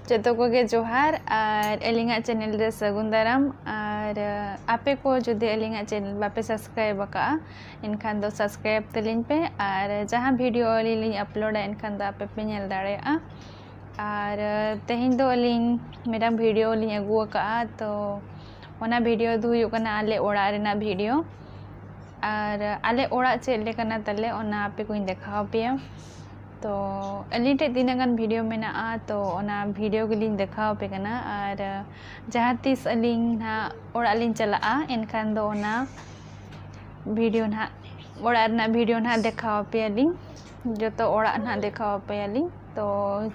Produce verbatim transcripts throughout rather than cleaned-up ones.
ᱡᱚᱛᱚ ᱠᱚᱜᱮ ᱡᱚᱦᱟᱨ ᱟᱨ ᱟᱹᱞᱤᱧᱟᱜ ᱪᱮᱱᱮᱞ ᱨᱮ ᱥᱟᱹᱜᱩᱱ ᱫᱟᱨᱟᱢ᱾ ᱟᱨ ᱟᱯᱮ ᱠᱚ ᱡᱩᱫᱤ ᱟᱹᱞᱤᱧᱟᱜ ᱪᱮᱱᱮᱞ ᱵᱟᱯᱮ ᱥᱟᱵᱥᱠᱨᱟᱭᱤᱵ ᱟᱠᱟᱫᱼᱟ, ᱮᱱᱠᱷᱟᱱ ᱫᱚ ᱥᱟᱵᱥᱠᱨᱟᱭᱤᱵ ᱛᱟᱹᱞᱤᱧ ᱯᱮ᱾ ᱟᱨ ᱡᱟᱦᱟᱸ ᱵᱷᱤᱰᱤᱭᱳ ᱟᱹᱞᱤᱧ ᱞᱤᱧ ᱟᱯᱞᱳᱰᱟ, ᱮᱱᱠᱷᱟᱱ ᱫᱚ ᱟᱯᱮ ᱯᱮ ᱧᱮᱞ ᱫᱟᱲᱮᱭᱟᱜᱼᱟ᱾ ᱟᱨ ᱛᱮᱦᱮᱧ ᱫᱚ ᱟᱹᱞᱤᱧ ᱢᱤᱫᱴᱟᱝ ᱵᱷᱤᱰᱤᱭᱳ ᱞᱤᱧ ᱟᱹᱜᱩ ᱟᱠᱟᱫᱼᱟ, ᱛᱚ ᱚᱱᱟ ᱵᱷᱤᱰᱤᱭᱳ ᱫᱚ ᱦᱩᱭᱩᱜ ᱠᱟᱱᱟ ᱟᱞᱮ ᱚᱲᱟᱜ ᱨᱮᱱᱟᱜ ᱵᱷᱤᱰᱤᱭᱳ᱾ ᱟᱨ ᱟᱞᱮ ᱚᱲᱟᱜ ᱪᱮᱫ ᱞᱮᱠᱟᱱᱟ ᱛᱟᱞᱮ, ᱚᱱᱟ ᱟᱯᱮ ᱠᱚᱧ ᱫᱮᱠᱷᱟᱣ ᱟᱯᱮᱭᱟ᱾ ᱛᱚ ᱟᱹᱞᱤᱧ ᱴᱷᱮᱡ ᱛᱤᱱᱟᱹᱜ ᱜᱟᱱ ᱵᱷᱤᱰᱤᱭᱳ ᱢᱮᱱᱟᱜᱼᱟ, ᱛᱚ ᱚᱱᱟ ᱵᱷᱤᱰᱤᱭᱳ ᱜᱮᱞᱤᱧ ᱫᱮᱠᱷᱟᱣ ᱟᱯᱮ ᱠᱟᱱᱟ᱾ ᱟᱨ ᱡᱟᱦᱟᱸ ᱛᱤᱥ ᱟᱹᱞᱤᱧ ᱱᱟᱦᱟᱜ ᱚᱲᱟᱜ ᱞᱤᱧ ᱪᱟᱞᱟᱜᱼᱟ, ᱮᱱᱠᱷᱟᱱ ᱫᱚ ᱚᱱᱟ ᱵᱷᱤᱰᱤᱭᱳ ᱱᱟᱦᱟᱜ, ᱚᱲᱟᱜ ᱨᱮᱱᱟᱜ ᱵᱷᱤᱰᱤᱭᱳ ᱱᱟᱦᱟᱜ ᱫᱮᱠᱷᱟᱣ ᱟᱯᱮᱭᱟᱞᱤᱧ, ᱡᱚᱛᱚ ᱚᱲᱟᱜ ᱱᱟᱦᱟᱜ ᱫᱮᱠᱷᱟᱣ ᱟᱯᱮᱭᱟᱞᱤᱧ᱾ ᱛᱚ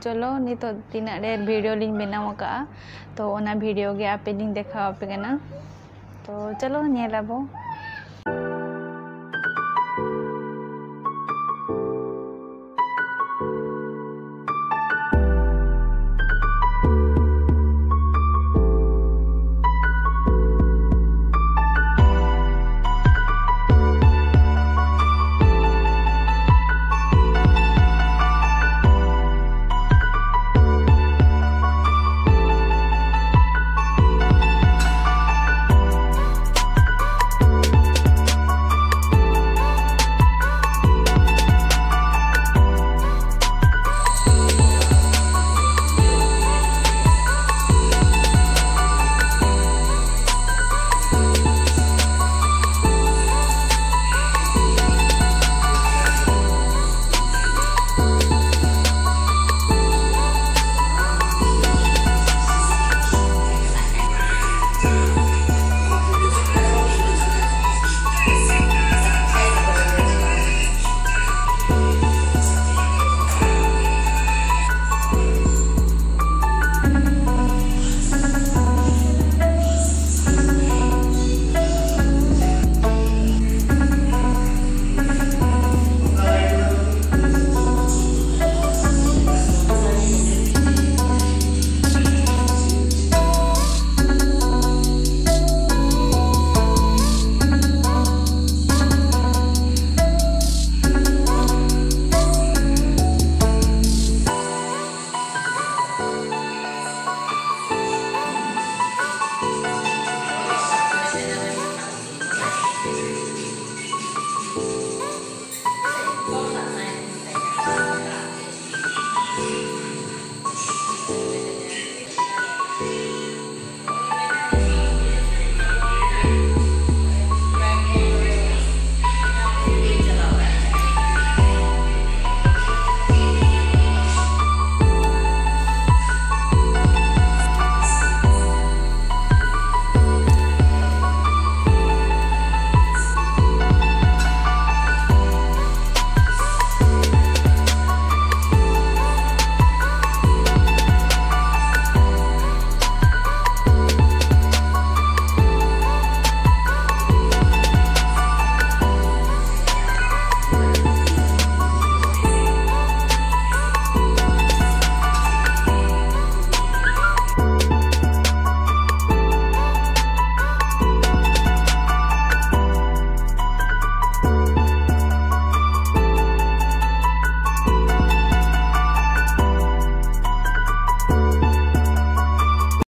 ᱪᱚᱞᱚ, ᱱᱤᱛᱚᱜ ᱛᱤᱱᱟᱹᱜ ᱰᱷᱮᱨ ᱵᱷᱤᱰᱤᱭᱳ ᱞᱤᱧ ᱵᱮᱱᱟᱣ ᱟᱠᱟᱫᱼᱟ, ᱛᱚ ᱚᱱᱟ ᱵᱷᱤᱰᱤᱭᱳ ᱜᱮ ᱟᱯᱮ ᱞᱤᱧ ᱫᱮᱠᱷᱟᱣ ᱟᱯᱮ ᱠᱟᱱᱟ᱾ ᱛᱚ ᱪᱚᱞᱚ ᱧᱮᱞ ᱟᱵᱚ᱾